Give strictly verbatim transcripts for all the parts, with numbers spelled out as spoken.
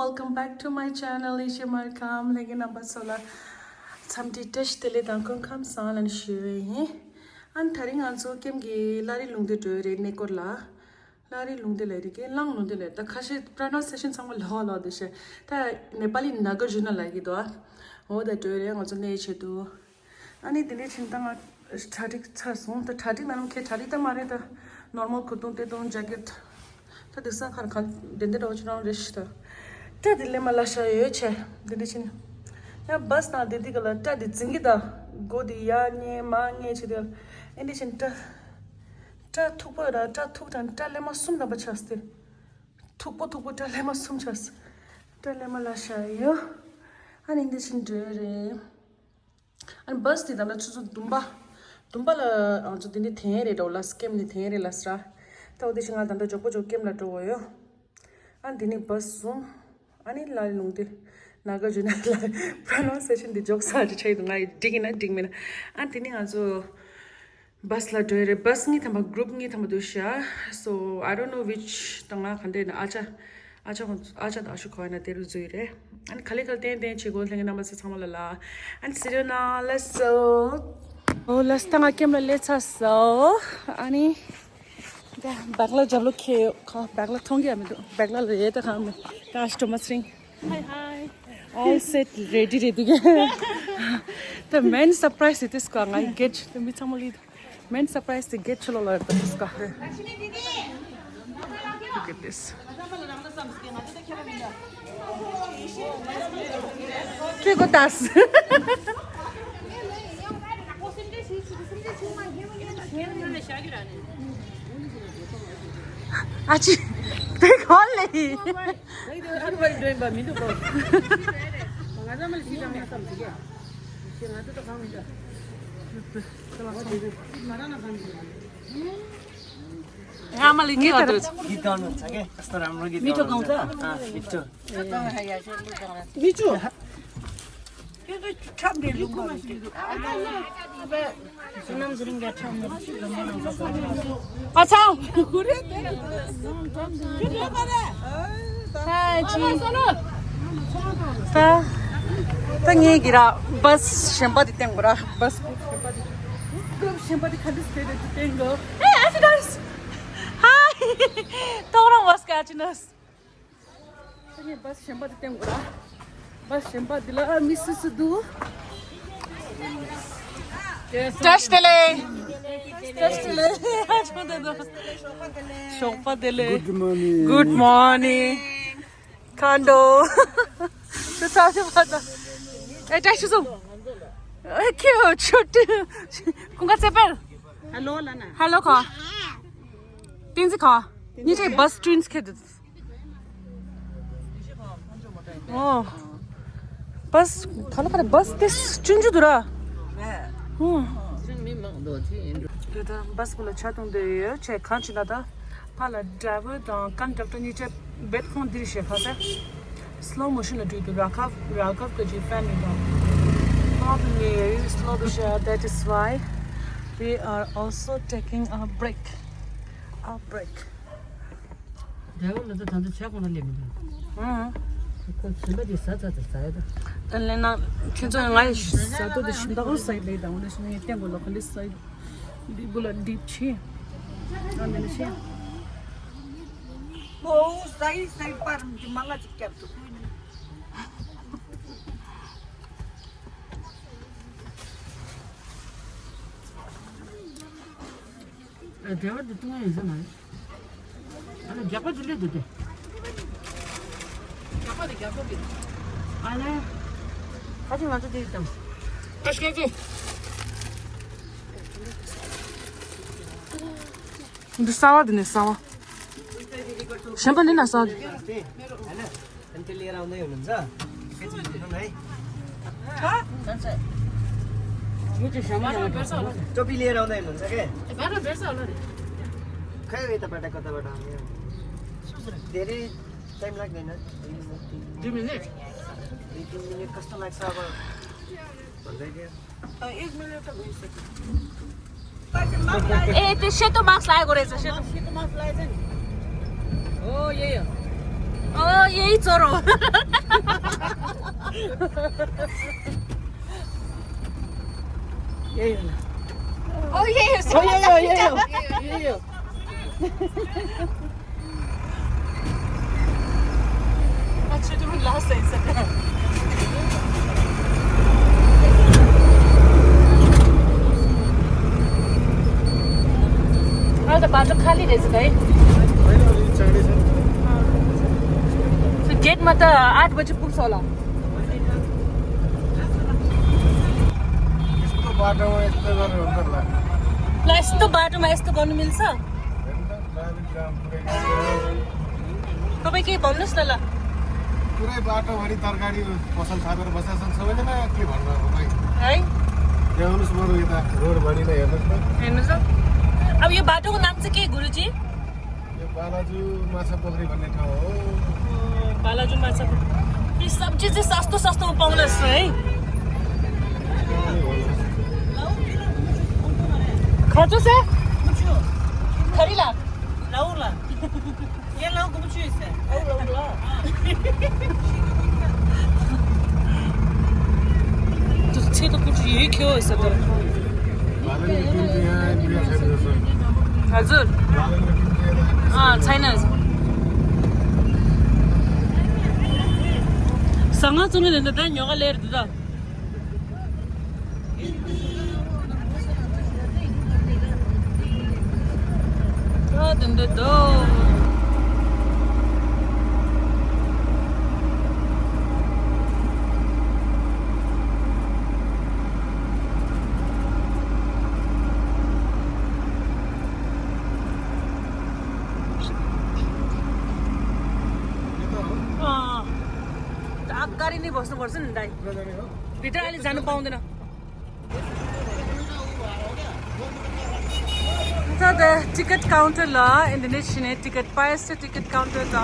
Welcome back to my channel, Asia Markham. ལྷན་རྒྱས་རྣམ་པ་ཚོ་ལ་འཚམས་འདྲི་བཀྲ་ཤིས་བདེ་ལེགས་དང་སྐུ་ཁམས་བཟང་ལ་ཞུ་ཡི་ཡིན། ཨ་ནི་དེ་རིང་ང་ཚོ་ཀེམ་གྱི་བླ་རི་ལུང་བསྟན་འགྲོ་ཡི་རེད་གནས་སྐོར་ལ། བླ་རི་ལུང་བསྟན་ལབ་རེད་ཀྱི་གླང་ལུང་བསྟན་ལབ་ད་ཁ་ཤས་pronunciation་ཚང་མ་ལོགས་ལོགས་འདུག་ཤག་ད་ནེ་པ་ལི་ནཱ་གཱར་ཇུ་ན་ལབ་ཀྱི་འདུག་འོ་ད་འགྲོ་ཡི་རེད་ང་ཚོ་གནས་ཆེད་དུ། ཨ་ནི་དེ་འདྲའི་ཕྱིན་ད་ང་གྲ་སྒྲིག་ཚར་སོང་། ད་གྲ་སྒྲིག་ན་རམ་ཁའི་གྲ་སྒྲིག་ད་མ་རེད་ད། ནོར་མལ་གོས་ཐུང་སྟོད་ཐུང་ཇེ་ཀེཊ། ད་དེང་སང་ཁར་གང་དེ་འདྲ་འདྲ་བོ་ཅིག་རང་རེད་ཤི་ད། སྐྲ་དེ་ལས་མ་ལ་ཤ་ཡོད་ཆེ། དེ་འདྲ་ཕྱིན། ཡང་བྷས་ནང་དེ་དེ་ག་ལ་སྐྲ་དེ་འཛིན་གི་ད། མགོ་དེ་ཡར་ཉེ་མར་ཉེ་བྱེད་དེ། ཨེ་འདྲ་ཕྱིན་སྐྲ། སྐྲ་མཐུག་པོ་ར་སྐྲ་མཐུག་དང་སྐྲ་ལས་མ་གསུམ་དང་པ་ཆགས་ཏེ། མཐུག་པོ་མཐུག་པོ་སྐྲ་ལས་མ་གསུམ་ཆགས། སྐྲ་ལས་མ་ལ་ཤ་ཡོད། ཨ་ནི་འདི་ཕྱིན་འགྲོ་རེད། ཨ་ནི་བྷས་དེ་ད་ལྟ་ཆུ་ཚོད་བདུན་པ། བདུན་པ་ལ་ང་ཚོ་འདི་ནས་ཐོན་རེད་འགྲོ་ལ་སི་ཀེམ་ནས་ཐོན་རེད་ལ་སི་ར། ད་འོ་དེ་ཕྱིན་ང་ད་ལྟ་མགྱོགས་པོ་མགྱོགས་ཀེམ་ལ་འགྲོ་དགོས་ཡོད། ཨ་འདི་ནས་བྷས་བཟུང་། ཨ་ནི་བླ་རི་ལུང་བསྟན། ནཱ་གཱར་ཇུ་ན་ལ་pronunciation་འདི་འཇོག་ས་ཅིག་ཆགས་ཡོད་འདུག་ང་ཡི་འགྲིག་ཡིན་ན་འགྲིག་མིན་ན། ཨ་འདི་ནས་ང་ཚོ་བྷས་ལ་འགྲོ་ཡི་རེད། བྷས་གཉིས་ཐམ་པ་གུ་རུབ་གཉིས་ཐམ་པ་འདུག་ཤག so I don't know which ད་ང་ག་འདྲ་ཡིན་ན་ཨ་ཅག་ཨ་ཅག་ཨ་ཅག་དང་ཨ་ཤུ་ག་ཡིན་ན་དེ་རུ་འཛུལ་ཡི་རེད། ཨ་ནི་ག་ལེ་ག་ལེ་ཏན་ཏན་བྱེད་དགོས་ལྷན་རྒྱས་རྣམ་པ་ཚོ་ཚང་མ་ལ་ལ། And see you now, let's go. ཨོ་ལ་སི་ད་ང་ཀེམ་ལ་སླེབས་ཚར་སོང་། ཨ་ནི། ད་བག་ལ་རྒྱབ་ལོགས་ཁེལ་ཡོད་ཁ། བག་ལ་མཐོང་གི་ཡ་མི་འདུག་བག་ལ་ལ་ཡེ་ད་གང་མེད། ད་ཨ་ཤི་ཏོ་མ་སི་རིང་། Hi, hi. I said ready, ready. The main surprise it is ཀ་ང་གེ་ཊི་ད་མི་ཚང་མ་ལི། Main surprise དེ་གེ་ཊི་ཕྱི་ལོགས་ལ་ཡོད་པ་དེ་ཀ། Look at this. ཁྱོད་གོ་ཏཱས། ཨ་ཅི། དེ་གོ་ལེ། ང་མ་ལི་ངེས་ལ་འདོད། गीत गाउनुहुन्छ के? कस्तो राम्रो गीत मिठो गाउनुहुन्छ। गाउँछ। अँ, मिठो। मिठो। अच्छा। हाय जी। ད་ད་ངས་གི་ར་བྷས་གཞན་པ་དེ་བསྟན་དགོས་ར། བྷས་གཞན་པ་དེ་ག་འདྲ་སྐྱོད་དེ་བསྟན་དགོས། Hey, Ashi guys. Hi. ཏོག་རང་བས་ཀ་ཅི་ནས། ད་ངས་བྷས་གཞན་པ་དེ་བསྟན་དགོས་ར། བྷས་གཞན་པ་དེ་ལ་མི་སུ་སུ་འདུག་བཀྲ་ཤིས་བདེ་ལེགས། བཀྲ་ཤིས་བདེ་ལེགས། ཞོགས་པ་བདེ་ལེགས། Good morning. Good morning. ཁ་འདོ། ཆུ་ཚ་ཆུ་ཚ། ཨེ་བཀྲ་ཤིས་སོང་། ཨེ་ཁྱོད་ཆུ་ཏི། ཀུན་དགའ་རྩེ་དཔལ། Hello ལ་ན། Hello ཁོ། ཏིན་ཙི་ཁོ། ཉི་ཁྲི་བྷས་ཏིན་ཙི་ཁེ་དུ། ཨོ། བྷས། ག་ལ་ག་རེ་བྷས་དེ་ཆུང་ཆུང་འདུག་ར། ཨོ། དེ་ད་བྷས་པུ་ལ་ཆ་གཏོང་འདོད་ཡོད་ཆེ་གང་ཅི་ན་ད། ཕ་ལ་ཌ་རའི་ཝར་དང་ཀན་ཌག་ཊར་གཉིས་ཆ་བེད་ཁོང་འདིར་བཞེས་ཁ་ས། སི་ལོ་མོ་ཤན་ལ་འགྲོ་གི་འདུག་ར་ཁབ་ར་ཁབ་གི་ཇི་ཕན་མི་འདུག་ཁོང་གི་ངའི་སི་ལོ་དུ་ཤ། That is why we are also taking a break. A break. རྒྱལ་བ་ལ་ད་ད་ཆ་གོང་ལ་སླེབས་མི་འདུག་ཨང་། ཁོ་ཞིམ་པ་དེ་ཟ་ཚ་ཚ་ཟ་ཡ་ད། ད་ལན་ན་ཁྱོད་ཚོ་ང་ཡི་ཟ་ཏོ་དེ་ཞིམ་པ་ཨང་ཟ་ཡི་ལེ་ད་འོ་ན་ཞིམ་ངས་བསྟན་དགོས་ལོ་ག་འདི་ཟ་ཡི་འདི་བུ་ལ་འདི་ཆེ་ཨ་མི་ནི་ཆེ། ཨོ་ཟ་ཡི་ཟ་ཡི་པར་འདི་མ་ང་ཅིག་སྐྱབས་ཐུབ་ཀུན། ཨ་དེ་བར་དུ་བཏུང་ཡ་ཡིན་ས་མ་རེད། ཨ་ལ་རྒྱག་པ་དེ་སླེབས་འདུག་སྟེ། རྒྱག་པ་དེ་རྒྱག་པ་དེ། ཨ་ལ། ཁ་ཅིག་ང་ཚོ་དེ་དང་། ཨ་ཤ་ཅིག་འདི་གསར་བ་འདི་ནས་གསར་བ། གཞན་པ་འདི་ན་གསར་བ། अनि त्यो लिएर आउँदै हुनुहुन्छ? एकैछिन भिड्नु न है। टोपी लिएर आउँदै हुनुहुन्छ के? खै यताबाट कताबाट आउने हो? धेरै टाइम लाग्दैन। दुई मिनट, तिन मिनट। दुई तिन मिनट कस्तो लाग्छ अब? भन्दै थियो। एक मिनट त भइसक्यो। ए त्यो सेतो मास्क लगाएको रहेछ सेतो। सेतो मास्क लगाएछ नि। हो यही हो। ཨོ་ཡེ་ཙོ་རོ། ཡེ་ཡོ་ལ། ཨོ་ཡེ་ཡོ། ཨོ་ཡེ་ཡོ་ཡེ་ཡོ། ཡེ་ཡོ། ཨ་ཆུ་དུ་ལ་སེ་སེ། ཨ་ད་བ་ད་ཁ་ལི་རེ་ཟེ་ག་ཡེ། So gate मा त आठ बजे पुग्छ होला। यस्तो बाटोमा यस्तो गरेर हुन्छ ल। ल, यस्तो बाटोमा यस्तो गर्नु मिल्छ? हेर्नु त, traffic jam पुरै। तपाईँ केही भन्नुहोस् न ल। पुरै बाटोभरि तरकारी पसल थापेर बसेका छन् सबैजना, के भन्नु अब खै। है? ल्याउनुहोस् बरु यता रोडभरि नै हेर्नुहोस् त। हेर्नुहोस् त। अब यो बाटोको नाम चाहिँ के, गुरुजी? यो बालाजु माछा पोखरी भन्ने ठाउँ हो। बालाजु माछा पोखरी। सब्जी चाहिँ सस्तो सस्तोमा पाउन रहेछ है। खर्च चाहिँ? खरिला। छेतो कुर्सी यही क्यों है सर? हजुर। अँ, छैन। सँग चुने दिन त न्योगा लेर दुदा। अँ, अँ। अगाडि नै बस्नुपर्छ नि दाइ। भित्र अहिले जानु पाउँदैन। त टिकट काउन्टरलाई इन्टरनेट छिने टिकट पाएछ, टिकट काउन्टर त।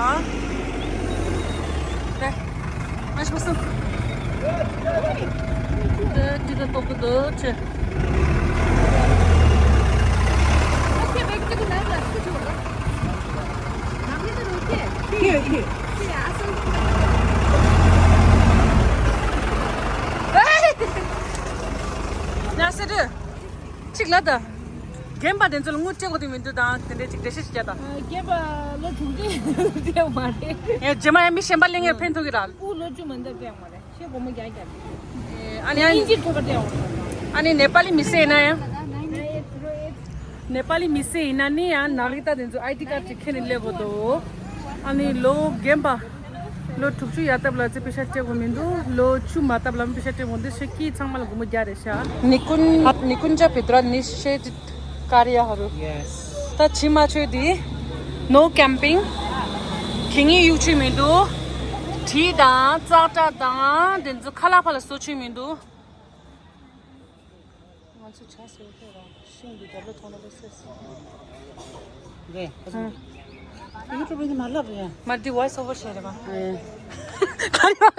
त, मान्छे बस्नु। त टिकट पाएको छ। ཡ་སེ་དུ། གཅིག་ལ་ད། རྒན་པ་དེ་ཚོ་ལ་དངུལ་སྤྲད་དགོས་དེ་མི་འདུག་དང་དེ་འདྲའི་ཅིག་འགྲེལ་བཤད་ཅིག་རྒྱག་ད། རྒན་པ་ལོ་དྲུག་ཅུ་སྤྲད་མ་རེད། ཡ་རྗེས་མ་ཡང་མི་གཞན་པ་ལེན་ཡང་ཕན་ཐོགས་ཀྱི་ར། ཨུ་ལོ་བཅུ་མ་འདི་སྤྲད་མ་རེད། ཤེས་སྒོར་མོ་བརྒྱ་བརྒྱ་རེད། ཨ་ནི་ཨ་ནི་ཨིན་ཇི་ཐོག་ཁ་སྤྲད་འོང་། ཨ་ནི་ནེ་པ་ལི་མི་སེར་ཡིན་ན་ཡང་། ནེ་པ་ལི་མི་སེར་ཡིན་ན་ནི་ཡང་ནཱ་གི་རིག་གཏའ་དེ་ཚོ་ཨའི་ཌི་ཀར་ཅིག་ཁྱེར་ནས་སླེབས་དགོས་འདུག་ཨ་ནི་ལོ་རྒན་པ། ལོ་དྲུག་ཅུ་ཡར་བཏབ་ལ་ཚེ་པེ་ཤ་སྤྲད་དགོས་མི་འདུག་ལོ་བཅུ་མ་བཏབ་ལ་པེ་ཤ་སྤྲད་དགོས་འདུག་ཤེས་ཀྱི་ཚང་མ་ལ་སྒོར་མོ་བརྒྱ་རེད་ཤག་ནི་ཀུན་ནི་ཀུན་ཇ་པི་ཏྲ་ནི་ཤེ་ཏི་ཀ་རི་ཡ་ཧ་རུ། ཡེས། ད་ཕྱི་མ་ཆོས་དི། No camping. གད་སྙིགས་གཡུག་ཆོས་མི་འདུག་གྲི་དང་ཙག་སྒྲ་དང་དེ་ཚོ་ཁ་ལག་ཕར་ལ་བཟོ་ཆོས་མི་འདུག་ང་ཚོ་ཆ་སེར་ཐོག་རང་ཤིང་གི་རྒྱབ་ལ་ཐོག་ན་ལོ་སེ་སེ། རེད། ཨ། ཡུ་ཊུབ་ནི་མ་ལབ་རེད། མ་འདི་voice over བྱས་རེད་པ། ཨེ། ག་རེ་བ།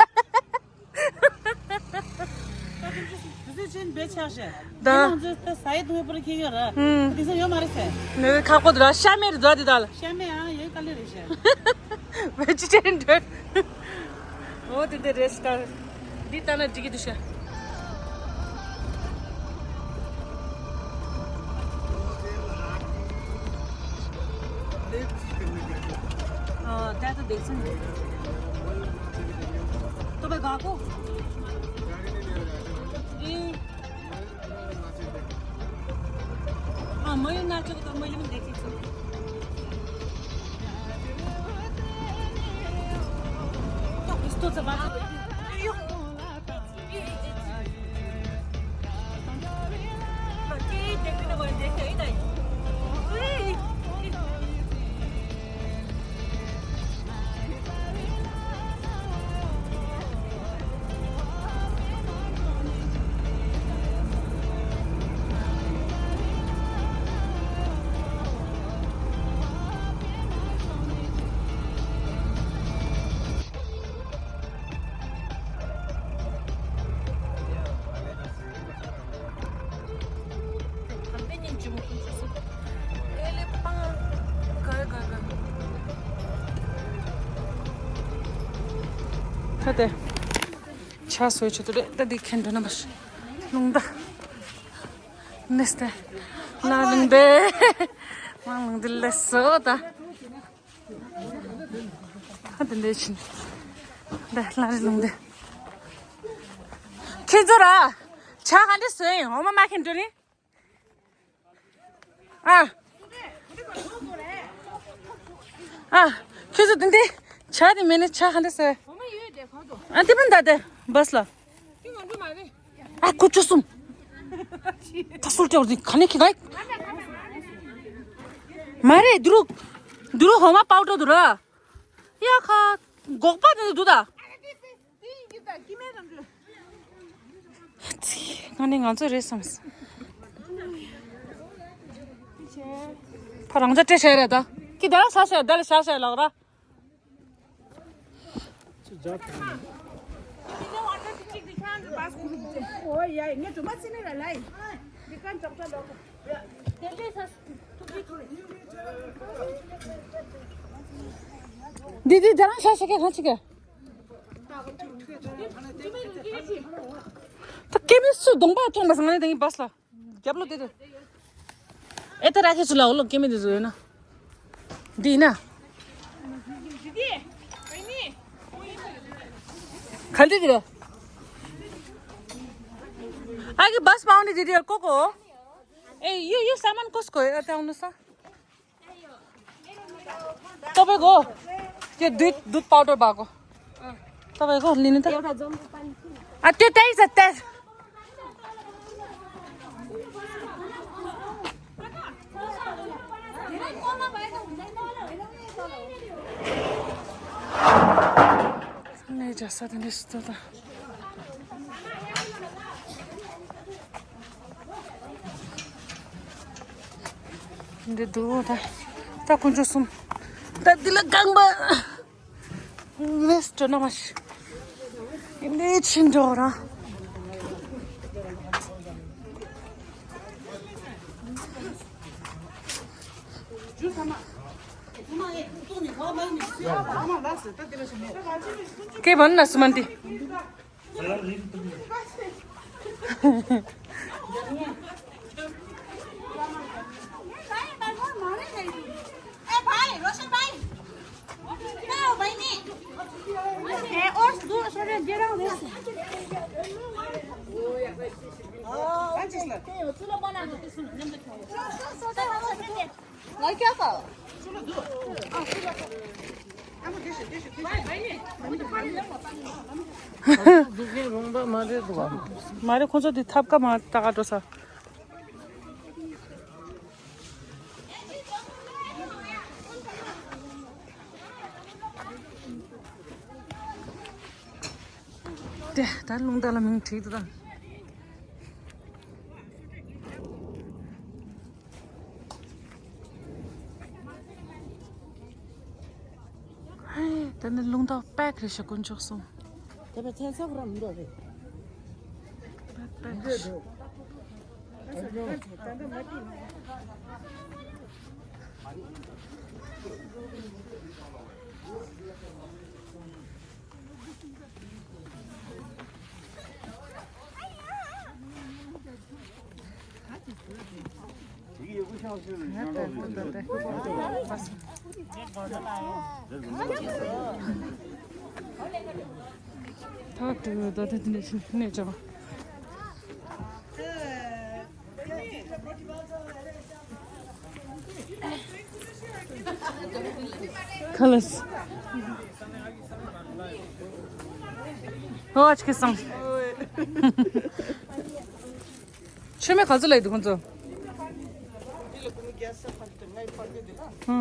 དུས་ཚོད་ཅན་བེད་ཆགས་ཤག་ད། ང་ཚོ་ད་ས་ཡི་དུས་བར་ཁྱེད་ཡོད་ར། ཧུམ། དུས་ཚོད་ཡོད་མ་རེད་ཟེར། ནི་ཁག་པོ་འདུག་ར་ཤ་མེད་རེད་འདུག་ཨ་འདི་དག་ལ། ཤ་མེད་ཨ་ཡོད་ག་ལེ་རེད་ཤག vegetarian འདྲ། འོ་དེ་འདྲ་རེད་ཤག་འདི་ལྟ་ན་འགྲིག་གི་འདུག་ཤག हाँ, क्या तो देख सकते। तपाईँ गएको? ए। अँ, मैले नाचेको त मैले पनि देखेको छु। त यस्तो छ बाटो। केही देख्दिनँ मैले देखेँ है दाइ। ད་ཆ་སོས་ཆུ་ཏུ་རེད། ད་འདི་ཁེན་འགྲོ་ན་མ་ཤི་ལུང་ད་ནེས་ཏེ་ལ་ལུང་དེ་མ་ལུང་དེ་ལས་སོ་ད། ཨ་དེ་འདྲས་ཕྱིན། འདི་ལ་རི་ལུང་དེ། ཁྱེད་ཚོ་ར། ཆ་ག་འདྲས་སོས་ཡིན་འོ་མ་མ་ཁེན་འགྲོ་ནི། ཨ། ཨ། ཁྱེད་ཚོ་དེ་འདྲས་ཆ་དེ་མེད་ནི་ཆ་ག་འདྲས་སོས། ཨ་དེ་པན་ད་དེ་བས་ལ། ཨ་ཀུ་ཅོ་གསུམ། ད་སུལ་ཏེ་འོར་དེ་ག་ནས་ཁྱེད་ག་ཡིན། མ་རེད་དུ་རུ། དུ་རུ་འོ་མ་པའུ་ཏོ་དུ་ར། ཡ་ཁ། འགོག་པ་དེ་འདུག་ད། ང་ནི་ང་ཚོ་རེད་བསམ། ཕ་རང་ཚ་སྤྲད་བྱས་རེད་ད། ཁྱི་དེ་ལ་ཤ་ཤ་དེ་ལ་ཤ་ཤ་ལགས་ར། འདི་འདི་དེ་རང་ཤ་ཤ་ཁྱེད་རང་ཅིག་གི། ད་ཀེ་མི་སུ་གདོང་པ་མཐོང་མ་སོང་ང་ནི་དེ་གི་བས་ལ། རྒྱབ་ལོ་དེ་དེ། ཨེ་ད་ར་ཁྱེད་ཚོ་ལ་འོ་ལོ་ཀེ་མི་དེ་ཚོ་ཡོད་ན། འདི་ཡིན་ན། ག་འདི་དེ་རེད། ཨ་གི་བས་པའུ་ནི་དེ་དེ་ཀོ་ཀོ། ཨེ་ཡུ་ཡུ་ས་མན་ཀོ་སྐོ་ཨ་ད་འོ་ནུ་ས། ཏོ་པེ་གོ། ཏེ་དུད་དུད་པའུ་ཏར་བ་གོ། ཏོ་པེ་གོ་ལི་ནི་ཏ། ཨ་ཏེ་ཏེ་ས་ཏེ། ནས་ཇ་ས་དེ་འདྲ་ཞིག་ཏོ་ད། འདི་འདུག་ད། ད་དཀོན་མཆོག་གསུམ། ད་འདི་ལ་རྐང་པ། ནས་སྤྲོ་ན་མ་ཤི། འདི་ཕྱིན་འགྲོ་ར། ཀེ་བན་ན་སུ་མན་ཏི། ए भाइ, रोशन भाइ। कहाँ हो भाइ नि? ए, और दु-, सरे, गेराउ दे। ल क्या हो? མ་རེད་ཁོང་ཚོ་འདི་ཐབ་ཀ་མ་ཏག་འགྲོ་ས། དེ་ད་རླུང་རྟ་ལ་མིང་བྲིས་འདུག་ད། ཧེ། ད་ནི་རླུང་རྟ་པེག་རེད་ཤག་དཀོན་མཆོག་གསུམ། དེ་བས་ཚན་ཚབ་ར་མི་འདུག་རེད། པེག་པེག་རེད་འདུག་ཐག་ཏུ་ད་ལྟ་འདི་འདྲ་ཞིག་གནས་ཅག་ཁ་ལས། ཨོ་ཨ་ཅི་ཀི་སང་། ཆུ་མེད་ག་ཚོད་ལས་འདུག་ཁོང་ཚོ། ཧུང་། ཧུང་།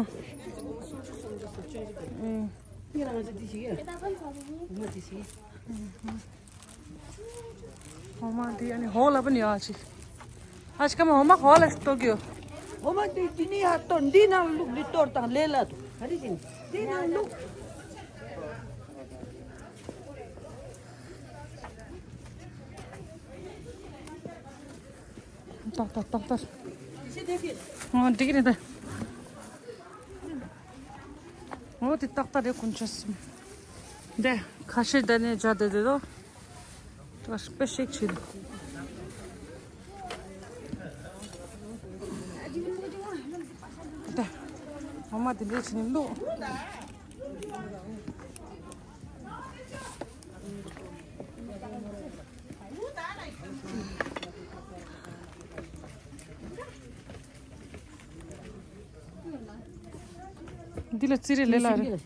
འོ་མ་འདི་ཨ་ནི་ཧོ་ལ་པ་ནི་ཡ་ཅི། ཨ་ཅི་ཀ་མ་འོ་མ་ཧོ་ལ་ཏོ་གྱོ། འོ་མ་འདི་འདི་ནི་ཧ་ཏོ་འདི་ནང་བླུགས་ནི་གཏོར་དང་ལས་ལ་དུ་ག་རེ་བྱེད་ནི་འདི་ནང་བླུགས། ཏག་ཏག་ཏག་ཏག་ཨོ་འགྲིག་གི་རེད་ད། ཨོ་དེ་ཏག་ཏག་རེད་དཀོན་མཆོག་གསུམ། འདི་ཁ་ཤས་ད་ནས་བྱ་དེ་དེ་དོ། ད་དཔེ་ཤེག་ཆེ་འདི། འོ་མ་དེ་འདྲས་བྱེད་ནས་འདུག་འདི་ལ་རྩིས་རེ་ལས་ལ་རེད།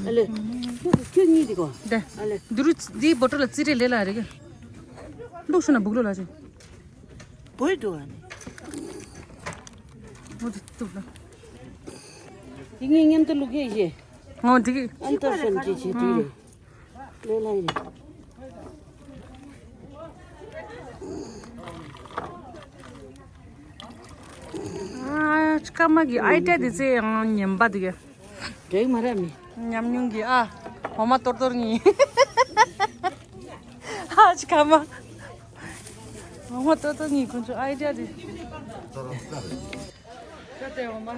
ཨ་ལེ། ཁྱོད་ཁྱོད་གཉིས་འདི་གོ། འདི། ཨ་ལེ། འདི་རུ་འདིའི་བོ་ཊོ་ལ་རྩིས་རེ་ལས་ལ་རེད་གི། འདུག་ཤུ་ན་སྦུག་ལོ་ལ་ཅིག་བོད་འདུག་ཨ་ནི། འོ་དེ་འདུག་ལ། འདི་ངའི་མཉམ་དུ་ལུག་གེ་ཡེ། འོ་འདི་གི། ཨན་ཏར་སན་ཅི་ཅི་དེ་རེད། ལོས་ལ་ཡིན། ཨ་སྐར་མ་གི་ཨའི་ཌི་ཡ་དེ་ཚེ་ཡང་ཉན་པ་འདུག་གས། འགྲིག་མ་རེད་མི། ཉམས་མྱོང་གི་ཨ། འོ་མ་གཏོར་གཏོར་ངེས། ཨ་སྐར་མ། འོ་མ་གཏོར་གཏོར་ངེས་ཁོང་ཚོ་ཨའི་ཌི་ཡ་དེ། ད་དེ་འོ་མ།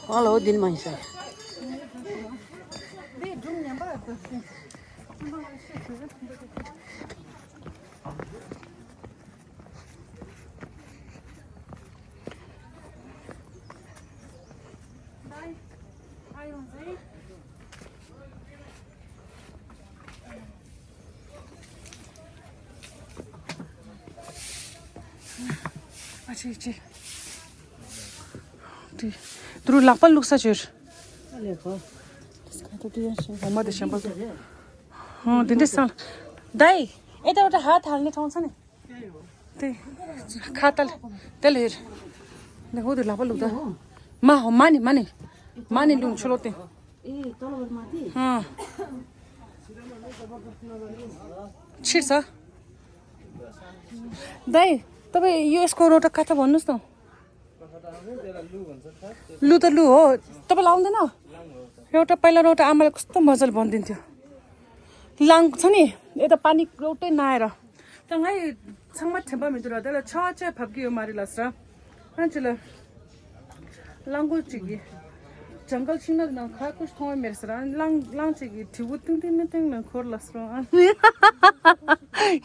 ཨ་ལོ་དིན་མ་ཡིན་ས། ཨ་ཅེ་ཅེ། དེ་དུ་རུ་ལག་པ་བླུགས་ས་བྱོས། ཨ་ལས་ཁོ། འོ་མ་དེ་ཞན་པ། ཧོ་དེ་འདྲས་སང་། ད་ཨེ་ད་འོ་ད་ཧ་ཐལ་ནས་གྲོངས་ཚ་ནས། དེ། ཁ་ཏལ། དེ་ལེར། ནི་ཧོ་དེ་ལག་པ་བླུགས་ད། མ་ཧོ་མ་ནི་མ་ནི། མ་ནི་བླུགས་ཆུ་ལོག་སྟེ། ཨེ་ཏོ་ལོ་བར་མ་དེ། ཧ། ཕྱིར་ས། ད་ཨེ་ཏོ་བེ་ཡུ་ཨེས་ཀོ་རོ་ཏ་ཀ་ཏ་བོ་ནུས་ཏོ། ལུ་ད་ལུ་ཧོ། ཏོ་བེ་ལའོ་འདི་ན། རོ་ཏ་པའི་ལ་རོ་ཏ་ཨ་མ་ལ་ཀུ་སྟོ་མ་ཟལ་བོ་འདི་ཏོ། ལང་ཚ་ནི་ཨེ་ད་པ་ནི་རོ་ཏེ་ན་ཡ་ར། ད་ང་ཡི་ཚང་མ་དྲན་པ་མི་འདུག་ར་དེ་ལ་ཆ་བ་ཆ་བབ་ཀྱི་ཡོད་མ་རེད་ལ་སྲ། ཨ་ཅི་ལ། གླང་མགོ་གཅིག་གི། ཇང་གལ་ཤིང་ནགས་ནང་ཁ་ཀུ་ཤ་མཐོང་བ་མེད་སྲ། གླང་གླང་གཅིག་གི་དྲིལ་བུ་ཏིང་ཏིང་ནི་ཏིང་ལ་འཁོར་ལ་སྲ།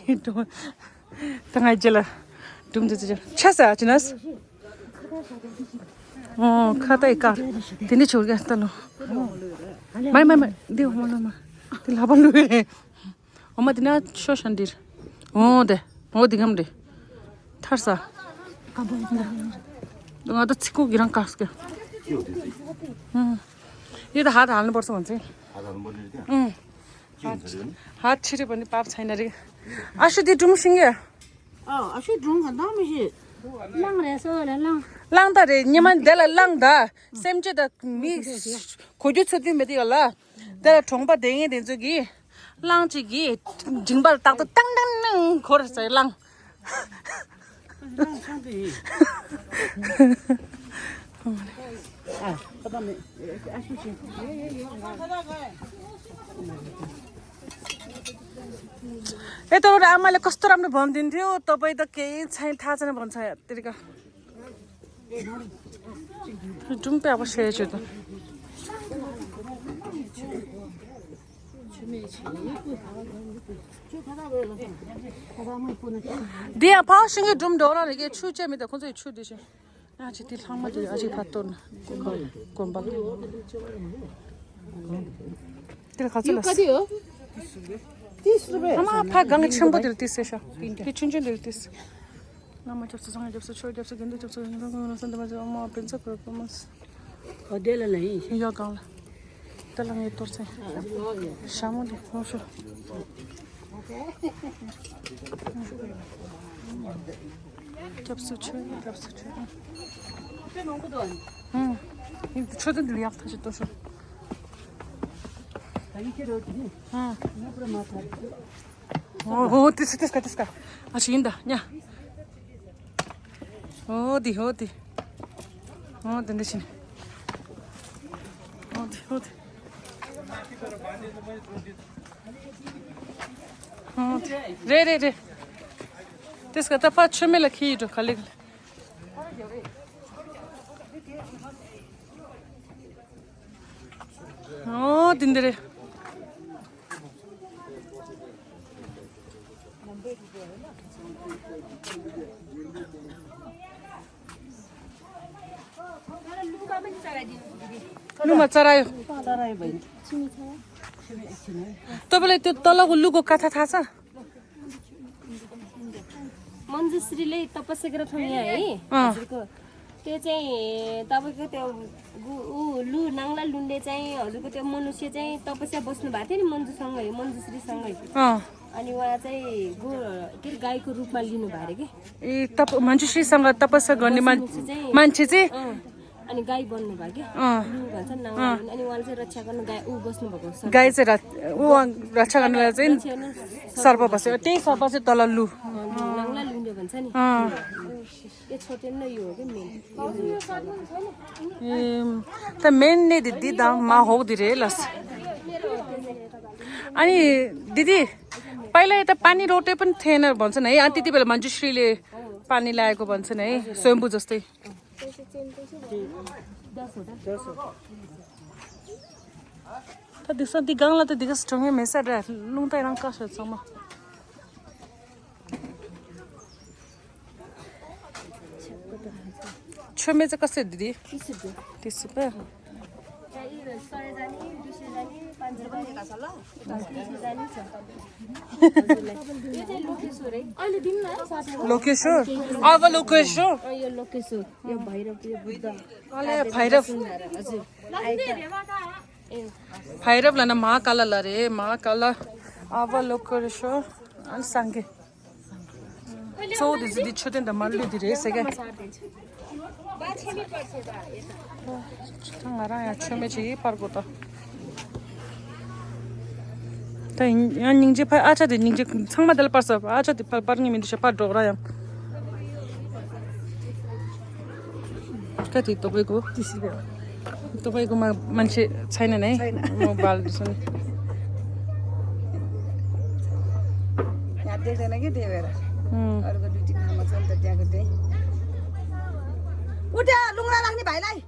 ཡི་འགྲོ། ད་ང་ཡི་ཅི་ལ། སྒྲུང་འདི་ཚོ་ཆ་ས་ཨ་ཅི་ན། ཨོ་ཁ་ཏ་ཡི་ཀ། དེ་འདྲ་ཆོག་གི་ལྟ་ལོ། མ་མ་མ་འདི་འོ་མ་ལ་མ། འདི་ལ་བ་ལུ་ཡེ། འོ་མ་འདི་ན་ཤོ་ཤན་འདིར། འོ་དེ། འོ་འདི་གམ་རེ། ཐར་ས། ང་ད་ཚིག་ཀོ་གི་རང་ཀ་སྐྱ། ཡོད་ད་ཧ་ད་ཧ་ལ་བོར་སོང་ཚེ། ཧ་ད་ཧ་ལ་བོར་ནི་རེད་ད། ཧ་ཆི་རེད་པ་ནི་པབ་ཚ་ཡིན་ན་རེད། ཨ་ཤུ་དེ་སྒྲུང་ཤིང་གི། ཨ་ཨ་ཤུ་སྒྲུང་ག་འདང་མི་ཤེས། གླང་རེད་སོ་ལ་གླང་། གླང་ད་རེད་ཉི་མ་འདི་ལ་གླང་ད། སེམས་ཅན་ད་མི། གོ་རྒྱུ་ཚོད་དུས་མེད་དེ་ཡོད་ལ། འདི་ལ་གྲོང་པ་དེ་ངན་དེ་ཚོ་གིས། གླང་གཅིག་གིས། མཇིང་པ་ལ་ཏག་ཏག་ཏང་ཏང་ཏང་འཁོར་ཟེར་གླང་། ཨེ་ཏོ་ར་ཨ་མ་ལེ་ཀོ་སྟོ་རམ་ནི་བོམ་དིན་ཐེའོ་ཏོ་པའི་ཏོ་ཀེ་ཡིན་ཚན་ཐ་ཚན་བོམ་ཚན་ཡ་ཏི་རི་ཀ། སྒྲུང་དཔེ་བ་ཤེས་བྱོས་དང་། འདི་ཡང་ཕག་ཤིང་གི་སྒྲུང་འགྲོ་ར་རེ་གའི་ཆུ་བཅད་མི་དང་ཁོང་ཚོ་ཡི་ཆུ་འདི་བཞིན། ཨ་ཅེ་དེ་ལྷག་མ་དེ་ཨ་ཅེ་ཕ་གཏོར་ན་དགོན་པ་དགོན་པ་ལ། དེ་ལ་ག་ཚོད་ལ། ཨ་མ་ཕ་གང་གི་ཆེན་པོ་དེར་ཏིས་ཤ། དེ་ཆུང་ཆུང་དེར་ཏིས། བླ་མ་སྐྱབས་སུ་སངས་རྒྱས་སྐྱབས་སུ་ཆོས་སྐྱབས་སུ་དགེ་འདུན་སྐྱབས་སུ་ཡིན་རང་ཁོང་རང་སེམས་དམ་པ་ཆེ་ཨ་མ་བན་ཚ་གུར་པ་མ། ཨོ་དེ་ལ་ལ་ཡིན། ཡོད་གང་ལ། དེ་ལ་ངའི་གཏོར་ཚེ། ཞྭ་མོ་འདི་ཧོ་ཤོ། སྐྱབས་སུ་མཆི། སྐྱབས་སུ་མཆི། ཨང་། ཆོས་དོན་འདི་ལ་ཡག་ཐག་ཆོད་དོ་ཤོ། ཨང་། ཨོ་ཧོ་ཏི་སི་ཏི་སི་ཀ་ཏི་སི་ཀ། ཨ་ཤི་ཡིན་ད་ཉ། ཨོ་དི་ཨོ་དི། ཨོ་དི་འདི་ཤི་ནི། ཨོ་དི་ཨོ་དི། ཨོ་དི་རེ་རེ་རེ། ཏི་སི་ཀ་ད་ཕ་ཆོས་མེད་ལ་ཁི་ཡི་འགྲོ་ག་ལེ་ག་ལེ། ཨོ་དི་འདི་རེ། लुमा चरायो। चरायो बहिनी। तपाईँलाई त्यो तलको लुको कथा थाहा छ? मञ्जुश्रीले तपस्या गरेर ठाउँ यहाँ है। अँ। हजुरको त्यो चाहिँ तपाईँको त्यो गु- ऊ लु नाङ्ला लुन्डे चाहिँ हजुरको त्यो मनुष्य चाहिँ तपस्या बस्नु भएको थियो नि मञ्जुसँगै, मञ्जुश्रीसँगै। अँ। अनि उहाँ चाहिँ गो के अरे गाईको रूपमा लिनु भयो अरे कि। ए तप मञ्जुश्रीसँग तपस्या गर्ने मान- बस्नु चाहिँ मान्छे चाहिँ। अँ। अनि गाई बन्नु भयो कि। अँ। लु भन्छ नाङ्ला लुन्डे। अनि उहाँले चाहिँ रक्षा गर्नु गाई ऊ बस्नु भएको छ। गाई चाहिँ रक्षा गर्नुलाई चाहिँ सर्प बस्यो त्यही सर्प चाहिँ तल लु। अँ, लु नाङ्ला लुन्डे भन्छ नि। अँ। यो छोटेन यो हो कि मेन। ए, त मेन नै दिदी दा मा हो दिरे लस। अनि दिदी, पहिला यता पानी रोटे पनि थिएन भन्छन् है। अनि त्यति बेला मञ्जुश्रीले पानी ल्याएको भन्छन् है, स्वयम्भू जस्तै। त दिस दि गाङला त दिगस ठोङे मेसा ड्रा लुङ त रङ का छ सम। छोमे चाहिँ कसरी दिदी? तिस रुपियाँ। तिस रुपियाँ। लोकेश्वर? अब लोकेश्वर? अँ, यो लोकेश्वर, यो भैरव, यो बुद्ध। अले भैरव। हजुर। भैरव लन महाकाल ला रे महाकाल। अब लोकेश्वर। अनि सांगे। चौध जुदी छोटे त मल्लु दिरे सेके। ང་རང་ཡང་ཆོས་མེད་ཅིག་པར་གོ་ད། ད་ཡང་སྙིང་རྗེ་ཕ་ཨ་ཅག་དེ་སྙིང་རྗེ་ཚང་མ་དེ་ལ་པར་ས་ཨ་ཅག་དེ་པར་པར་ངེས་མི་འདུག་ཤ་པར་འགྲོ་ར་ཡང་། ཀ་དེ་ཏོ་པའི་གོ། ཏོ་པའི་གོ་མ་མན་ཆེ་ཚའི་ན་ནས་མོ་བལ་དུ་སོང་། याद देख्दैन कि त्यही भएर। अरूको ड्युटी खाना छ नि त त्यहाँको त्यही। उठ्या लुङ्गा राख्ने भाइलाई।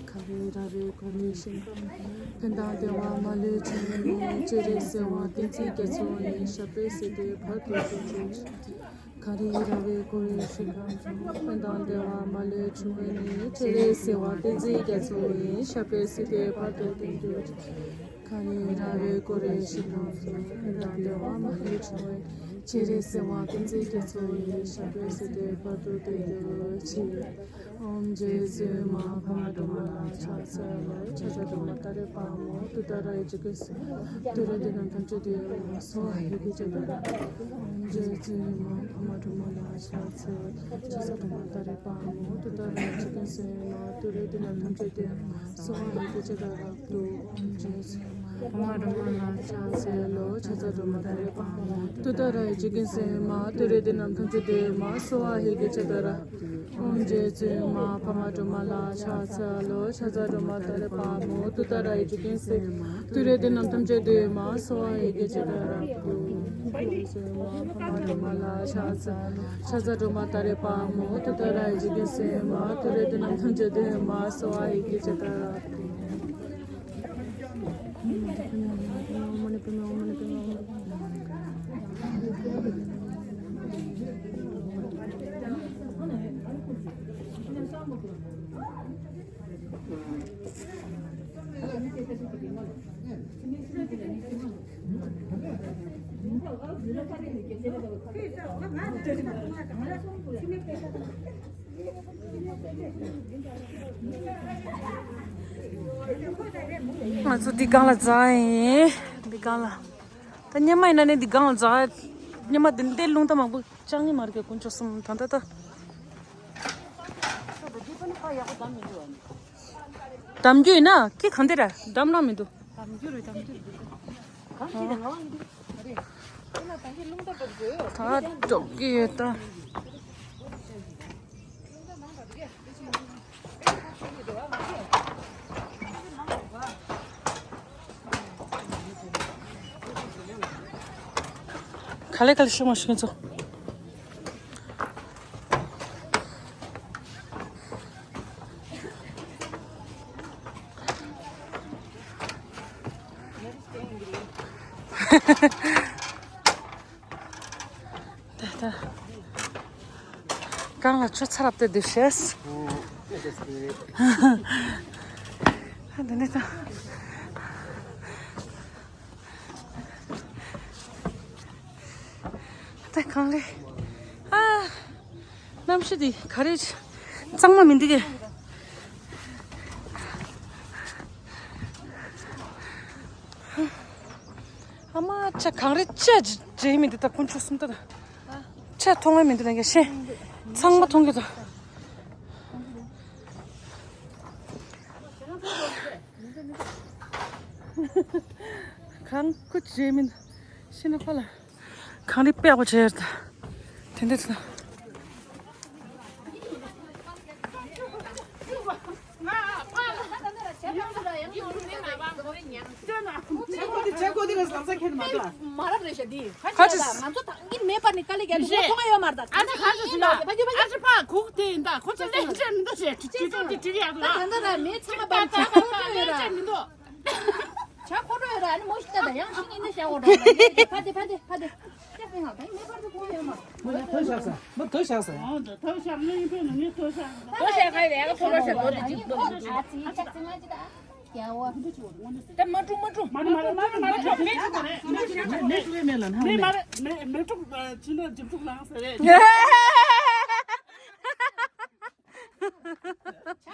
ཁ་རེ་ར་རེ་ཁོ་རེ་ཤིང་། ཕན་དང་བདེ་བ་མ་ལུས་འབྱུང་བའི་སྤྱན་རས་གཟིགས་དབང་བསྟན་འཛིན་རྒྱ་མཚོ་ཡི་ཞབས་པད་སྲིད་མཐའི་བར་དུ་བརྟན་གྱུར་ཅིག་ཁ་རེ་ར་རེ་ཁོ་རེ་ཤིང་། ཕན་དང་བདེ་བ་མ་ལུས་འབྱུང་བའི་སྤྱན་རས་གཟིགས་དབང་བསྟན་འཛིན་རྒྱ་མཚོ་ཡི་ཞབས་པད་སྲིད་མཐའི་བར་དུ་བརྟན་གྱུར་ཅིག་ཁ་རེ་ར་རེ་ཁོ་རེ་ཤིང་། ཕན་དང་བདེ་བ་མ་ལུས་འབྱུང་བའི་སྤྱན་རས་གཟིགས་དབང་བསྟན་འཛིན་རྒྱ་མཚོ་ཡི་ཞབས་པད་སྲིད་མཐའི་བར་དུ་བརྟན་གྱུར་ཅིག་ཨོཾ་རྗེ་བཙུན་མ་འཕགས་མ་སྒྲོལ་མ་ལ་ཕྱག་འཚལ་ལོ། ཕྱག་འཚལ་སྒྲོལ་མ་ཏཱ་རེ་དཔལ་མོ་ཏུཏྟཱ་ར་ཡེ་ཇི་ཀུན་སེ་ཏུ་རེ་ཏེ་ནམ་ཐམས་ཅད་དུ་སྭཱ་ཧཱ་ཧེ་ཏེ་ཙི་ཏཱ་ར། ཨོཾ་རྗེ་བཙུན་མ་འཕགས་མ་སྒྲོལ་མ་ལ་ཕྱག་འཚལ་ལོ། ཕྱག་འཚལ་སྒྲོལ་མ་ཏཱ་རེ་དཔལ་མོ་ཏུཏྟཱ་ར་ཡེ་ཇི་ཀུན་སེ་མ་ཏུ་རེ་ཏེ་ནམ་ཐམས་ཅད་དུ་སྭཱ་ཧཱ་ཧེ་ཏེ་ཙི་ཏཱ་ར། ཏུ་ཨོཾ་རྗེ་བཙུན་མ་འཕགས་མ་སྒྲོལ་མ་ལ་ཕྱག་འཚལ་ལོ། ཕྱག་འཚལ་སྒྲོལ་མ་ཏཱ་རེ་དཔལ་མོ་ཏུཏྟཱ་ར་ཡེ་ཇི་ཀུན་སེ་མ་ཏུ་རེ་ཏེ་ནམ་ཐམས་ཅད་དུ་མ་སྭཱ་ཧཱ་ཧེ་ཏེ་ཙི་ཏཱ་ར། ཨོཾ་རྗེ་བཙུན་མ་འཕགས་མ་སྒྲོལ་མ་ལ་ཕྱག་འཚལ་ལོ། ཕྱག་འཚལ་སྒྲོལ་མ་ཏཱ་རེ་དཔལ་མོ་ཏུཏྟཱ་ར་ཡེ་ཇི་ཀུན་སེ་མ་ཏུ་རེ་ཏེ་ནམ་ཐམས་ཅད་དུ་མ་སྭཱ་ཧཱ་ཧེ་ཏེ་ཙི་ཏཱ་ར། ཕྱག་འཚལ་སྒྲོལ་མ་ཏཱ་རེ་དཔལ་མོ། ཏུཏྟཱ་ར་ཡེ་ཇི་གེ་སེ་མ། ཏུ་རེ་ཏུ་ནམ་ཐང་ཇོ་དེ་མ། སྭ་ཝཱ་ཧི་ཀེ་ཇ་ཏཱ་ར། ང་ཚོ་འདི་སྒང་ལ་འཛེགས་ཡིན། འདི་སྒང་ལ། ད་སྔོན་མ་ཡིན་ན་ནི་འདི་སྒང་ལ་འཛེགས། སྔོན་མ་འདི་འདི་རླུང་རྟ་མང་པོ་བཅག་ནི་མ་རེད་དཀོན་མཆོག་གསུམ། ད་ད་ད། འདམ་རྒྱུ་ཡིན་ན་ཁྱི་གང་དེ་ར་འདམ་ན་མི་འདུག་ད་འགྲོ་གི་ཡོད་ད། ག་ལེ་ག་ལེ་ཤུགས་མ་ཤུགས་ཚོ། ད་ད། གང་ལ་ཆུ་ཚ་རབ་ཏུ་འདུག་ཤེས། འདི་ནས་ད། ད་གང་ལེ། ཨ། གནམ་གཤིས་འདི་ག་རེ། གཙང་མ་མི་འདུག་གས། ཨ་མ་ཅག་གངས་རི་ཅག་འདྲེས་མི་འདུག་ད་དཀོན་མཆོག་གསུམ་ད་ད། ཅག་མཐོང་བ་མི་འདུག་ལ་ཡ་ཤེས། ཚང་མ་མཐོང་གི་འདུག་གངས་ཁུ་འདྲེས་མི་འདུག་ཤེས་ན་ཁོ་ལ། གངས་རི་པགས་པ་བྱས་ཡོད་ད། དེ་འདྲ་ཚོ། ཇ་ཁོ་འགྲོ་ཡོད་ར། ཨ་ནི་མོ་ཞིག་ལྟ་ད་ཡང་ཞིག་ཡིན་ན་བཞག་འོ་འགྲོ། ཕ་དེ་ཕ་དེ་ཕ་དེ། ཅག་སེང་ཧ་ད་ཡིན་ནས་ཕར་ཚུར་གོང་ཡོད་མ། མོ་ཡང་ཐོས་བཞག་ས། མོ་ཐོས་བཞག་ས། ཨོ་ད་ཐོས་བཞག་ནི་ཡིན་པས་ན་ངས་ཐོས་བཞག་ད་ཐོས་བཞག་ཁ་ཡོད་ཡ་ཐོས་བཞག་ས་ནོར་དེ་ཅིག་ཐོས་བཞག་ཨ་ཙི་ཅག་སེང་ང་ཅི་ད། ཡ་འོ། ད་མ་འགྲོ་མ་འགྲོ། མ་རེད་མ་རེད་མ་རེད་མ་རེད་མ་རེད་མེད་མེད་མེད་ལ་ན་མེད་མེད་མེད་འགྲོ་ཅི་ན་འཇིབ་འགྲོ་ལངས་ས་རེད། ཇ་